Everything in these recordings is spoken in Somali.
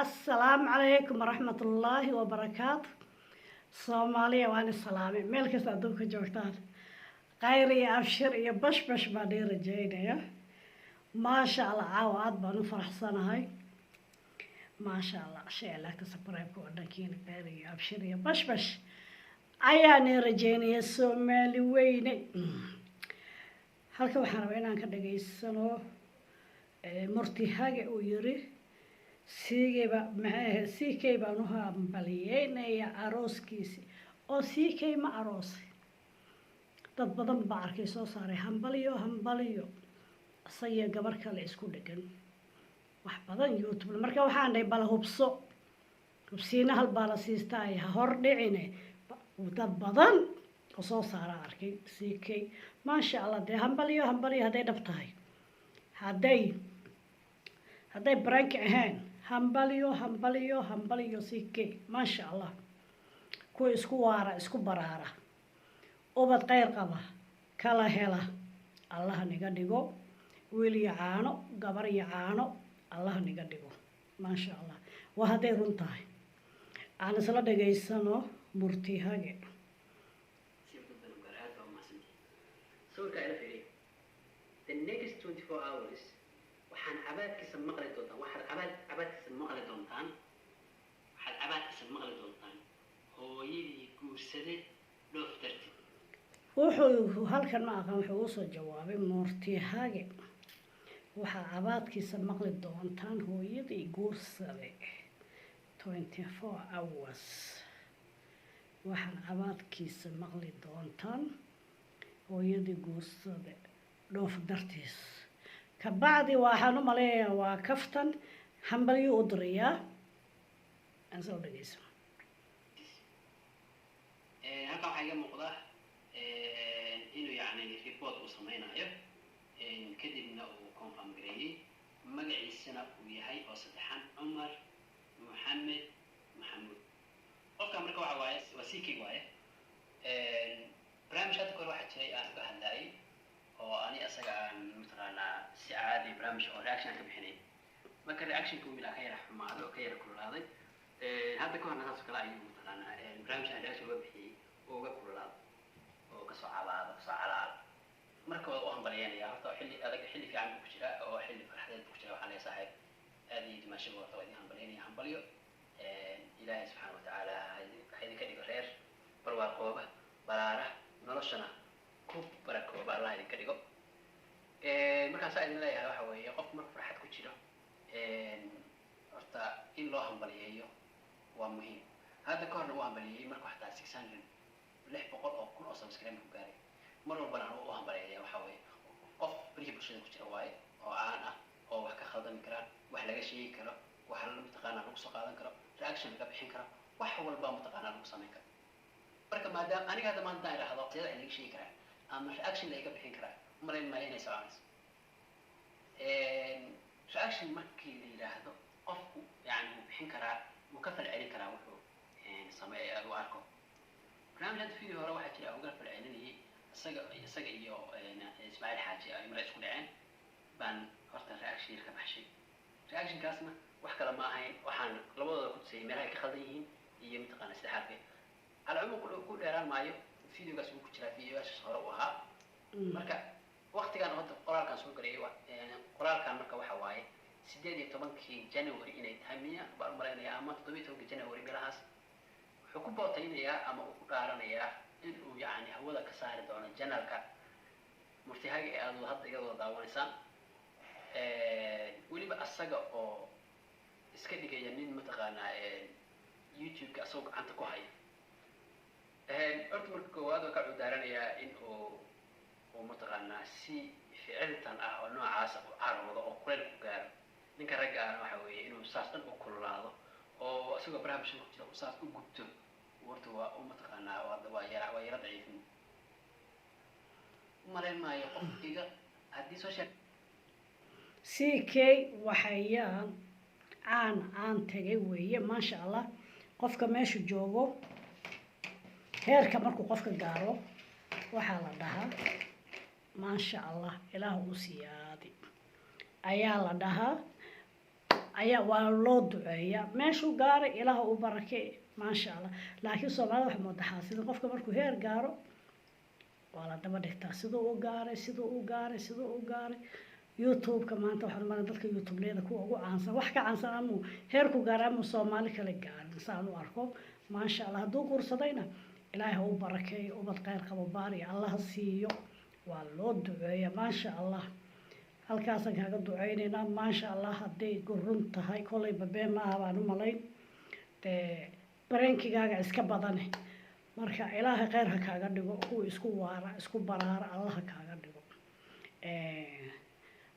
Assalaamu calaykum waraxmatullaahi wabarakaatu. Soomaaliya waan isalaamay, meel kasta adduunka joogtaan. Khayr iyo abshir iyo bashbash baan ii rajeynaya. Maasha Allah, caawa aad baan u faraxsanahay. Maasha Allah, shay alaagta subscribe-ka oo dhankiina khayr iyo abshir iyo bashbash ayaan ii rajeynaya. Soomaali weyne, halka waxaan rabaa inaan ka dhageysano Murtihage uu yiri siigayba maxay ahayd, CK baan u hambalyeynaya arooskiisi oo CK ma aroosay. Dad badan baa arkay soo saaray hambaliyo hambaliyo, isagiyo gabar kale isku dhegan, wax badan YouTube. Marka waxaan dhahay bal hubso, hubsiina hal baa la siistaa, ha hor dhicine. Dad badan oo soo saara arkay CK. Maasha Allah, dee hambaliyo hambaliyo hadday dhab tahay, hadday prank ahayn. Hambaliyo hambaliyo hambaliyo CK, maasha Allah. Kuwa isku waara, isku baraara, ubad kheyr qaba kala hela Allaha niga dhigo. Wiil iyo caano, gabar iyo caano Allaha niga dhigo. Maasha Allah, waa hadday run tahay. Aan isla dhageysano Murtihage. Si dad badan gaar aad baa umahadsantihiin. Sawirkaa ila fiiriya. The next 24 hours waxaan cabaadkiisa maqli doontaan, waxaad cabaadkiisa maqli doontaan, waxaad cabaadkiisa maqli doontaan hooyadii guursade dhoof darteed. Wuxuu halkan ma aqaan, wuxuu usoo jawaabay Murtihage: waxaa cabaadkiisa maqli doontaan hooyadii guursade 24 hours. Waxaad cabaadkiisa maqli doontaan hooyadii guursade dhoof dartiis. Kabacdi waxaan u maleeyayaa waa kaftan, hambalyuu u dirayaa. Aan soo dhegeyso. Halkan waxaa iga muuqda inuu yacni report uu sameynayo, kadibna uu confirm gareeyey, magaciisana uu yahay oo saddexan Cumar Maxamed Maxamuud. Qofka marka waxa waaye waa CK waaye. Barnaamij hadda kahor waxaa jiray aan uga hadlayay oo ani asaga aan mataqaanaa si caadi barnaamij oo reaction aan ka bixinay. Marka reactionka uu ilaa ka yara xumaaday oo ka yara kululaaday. Hadda ka horna saas oo kale ayuu mataqaanaa barnaamij aan reaction uga bixiyey oo uga kululaaday oo kasoo cabaado, kasoo calaala. Marka waa u hambalyeynaya horta, xilli adag, xilli fiican buu ku jiraa oo xilli farxadeed buu ku jiraa. Waxaan leeyahay saaxiib, aad iyo dimaashiga horta waa idin hambalyeynaya. Hambalyo. Ilaahay subxaana watacaala ha idinka dhigo reer barwaaqooba, baraara, noloshana ku barakooba Allah idinka dhigo. Markaasaa idin leeyahay waxa weeye, qofku markuu farxad ku jiro horta in loo hambaliyeeyo waa muhiim. Hadda ka horna u hambalyeeyey markuu xataa 600, 600,000 oo subscribe ku gaaray. Mar walbana anu u hambaliyeeya. Waxa weeye qof barihii bulshada ku jira waaye oo caan ah oo wax ka khaldami karaan, wax laga sheegi karo, wax mataqaanaa lagu soo qaadan karo, reaction laga bixin karo, wax walba mataqaanaa lagu samayn karo. Marka maadaama aniga hadda maanta haddaan idhaahdo sida wax laga sheegi karaa ama reaction laga bixin karaa, umalayn maayo inay soconayso. Reaction markii la yidhaahdo, qofku yani wuu bixin karaa, wuu ka falcelin karaa wuxuu sameeya uu arko. Barnaamij hadda video hore waxaa jira uga falcelinayay isaga iyo Ismaaciil Xaaji ay mare isku dhaceen baan horta reaction yar ka baxshay. Reactionkaasna wax kale ma ahayn, waxaan labadooda ku tusayay meelaha ay ka khaldan yihiin iyo mataqaana sida xaalka. Alcumuum ku dheeraan maayo, videogaas wuu ku jiraa, videogaas hore uu ahaa. Marka waqtigan hadda qoraalkan soo galayay, qoraalkan marka waxa waaye 18-kii January inay tahay miya baan u malaynayaa, ama 17-kii January meelahaas. Wuxuu ku bootaynayaa ama uu ku dhaaranayaa in uu yacni hawada ka saari doono channelka Murtihaga ee aad hadda iga wada daawanaysaan, weliba asaga oo iska dhigaya nin mataqaanaa YouTube-ka asagoo gacanta ku haya. Horta marka koowaad waa ka cudaaranayaa in uu mataqaanaa si ficiltan ah oo noocaasa u caroodo oo kuleyl ku gaaro. Ninka ragga ahna waxa weeye inuu saas dhan u kululaado oo isagoo baraha bulshada ku jira uu saas u gubto, horta waa u mataqaanaa waa yara daciifin. Umalayn maayo qof iga haddii social CK waxayaan caan caan tegay weeye. Maasha Allah, qofka meesha joogo, heerka markuu qofka gaaro waxaa la dhahaa maasha Allah, Ilaah u siyaadi ayaa la dhahaa. Ayaa waa loo duceeyaa meeshuu gaaray, Ilaah u barakee, maasha Allah. Laakiin Soomaalida waxay moodaa xaasidin. Qofka markuu heer gaaro waa la daba dhigtaa, siduu u gaaray, siduu u gaaray, siduu u gaaray. YouTube-ka maanta waxaan umalay dadka YouTube-leyda kuwa ugu caansan, wax ka caansan amuu heerku gaaray amuu Soomaali kale gaarin, saan u arko. Maasha Allah, hadduu guursadayna Ilaahay ha u barakeeyo, ubad kheyr qabo baariya Allaha siiyo. Waa loo duceeya, maasha Allah. Halkaasaan kaaga duceyneynaa, maasha Allah. Hadday run tahay, kolleyba been ma aha baan u malayn, dee bareenkigaaga iska badane. Marka Ilaahay kheyr ha kaaga dhigo, kuwa isku waara, isku baraara Allaha kaaga dhigo.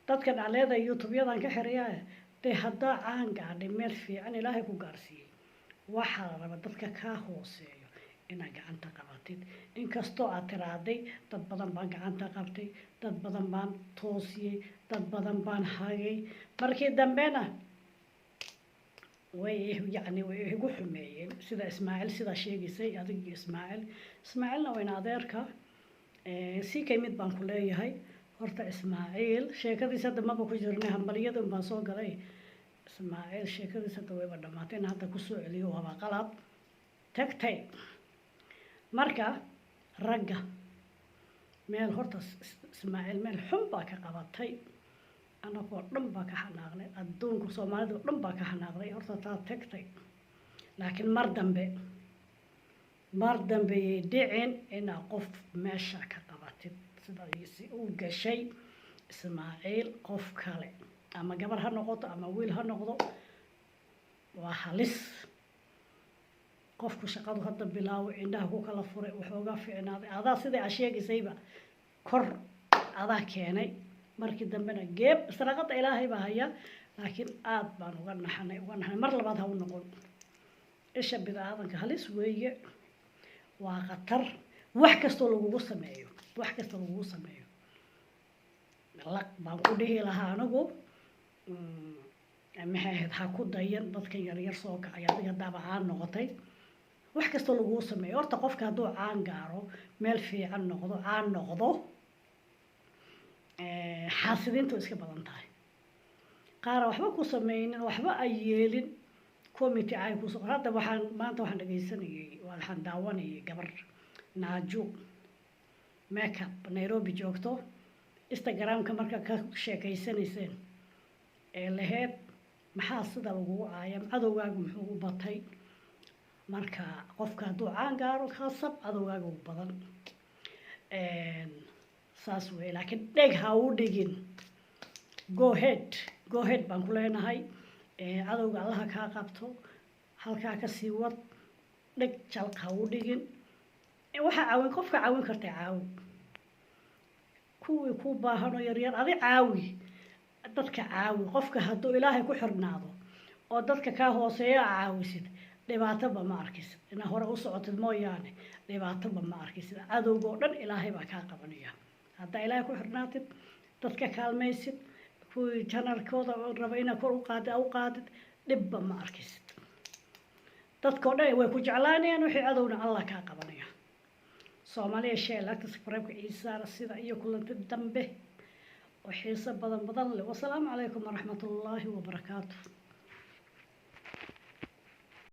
Dadkan aan leedahay YouTube-yadan ka xirayaa, dee haddaa caan gaadhay, meel fiican Ilaahay ku gaarsiiyey, waxaa la rabaa dadka kaa hooseeyo inaad gacanta qabatid. Inkastoo aad tiraaday dad badan baan gacanta qabtay, dad badan baan toosiyey, dad badan baan hagay, markii dambena way, yacni, way igu xumeeyeen, sida Ismaaciil, sidaa sheegaysay adig iyo Ismaaciil. Ismaaciilna wayna adeerka si kay mid baan ku leeyahay. Horta Ismaaciil sheekadiisa hadda maba ku jirnay, hambaliyada un baan soo galay. Ismaaciil sheekadiisa hadda wayba dhamaatay, in hadda kusoo celiyo waaba qalad tagtay. Marka ragga meel horta Ismaaciil meel xun baa ka qabatay, anagoo dhan baa ka xanaaqnay, adduunka Soomaalida oo dhan baa ka xanaaqday. Horta taa tagtay, laakiin mar dambe yay dhicin inaa qof meesha ka qabatid sida si uu gashay Ismaaciil. Qof kale, ama gabar ha noqoto ama wiil ha noqdo, waa halis. Qofku shaqadu hadda bilaaway, indhaha ku kala furay, waxoogaa fiicnaaday, adaa sidai aa sheegaysayba kor adaa keenay, markii dambena geeb saraqada Ilaahay baa haya. Laakiin aad baan uga naxnay, uga naxnay. Mar labaad ha u noqon. Isha bini-aadanka halis weeye, waa khatar. Wax kastoo lagugu sameeyo, wax kastoo lagugu sameeyo, laq baan ku dhihi lahaa anigu. Maxay ahayd, ha ku dayan dadkan yaryar soo kacay. Adiga haddaaba caan noqotay, wax kastoo lagugu sameeyo, horta qofka hadduu caan gaaro, meel fiican noqdo, caan noqdo, xaasidiinta way iska badan tahay. Qaara waxba ku sameynin, waxba ay yeelin, committee ay kusoo. Hadda waxaan maanta waxaan dhegeysanayay, waxaan daawanayay gabar Naajo Makeup Nairobi joogto, Instagramka marka ka sheekeysanayseen ee laheyd maxaa sida lagugu caaya, cadowgaagu muxuu u batay? Marka qofka hadduu caan gaaro, khasab cadowgaaga u badan, saas wey. Laakiin dheg ha u dhigin. Go ahead, go ahead baan ku leenahay. Cadowga Allaha kaa qabto, halkaa ka sii wad, dheg jalq ha u dhigin. Waxaa caawin qofka caawin karta, caawi kuwii ku baahanoo yaryar, adi caawi dadka, caawi qofka. Hadduu Ilaahay ku xirnaado oo dadka kaa hooseeya caawisid, dhibaatoba ma arkisid. Inaa hore u socotid mooyaane, dhibaatoba ma arkisid. Cadowga oo dhan Ilaahay baa kaa qabanaya haddaa Ilaahay ku xirnaatid, dadka kaalmaysid, kuwii channelkooda raba inaad kor u qaadid u qaadid, dhibba ma arkisid. Dadka oo dhan way ku jeclaanayaan, wixii cadowna Allah kaa qabanaya. Soomaaliya, share, like-ta, subscribe-ka iisaara. Sida iyo kulanti dambe oo xiiso badan badan leh. Wasalaamu calaykum waraxmatullaahi wabarakaatu.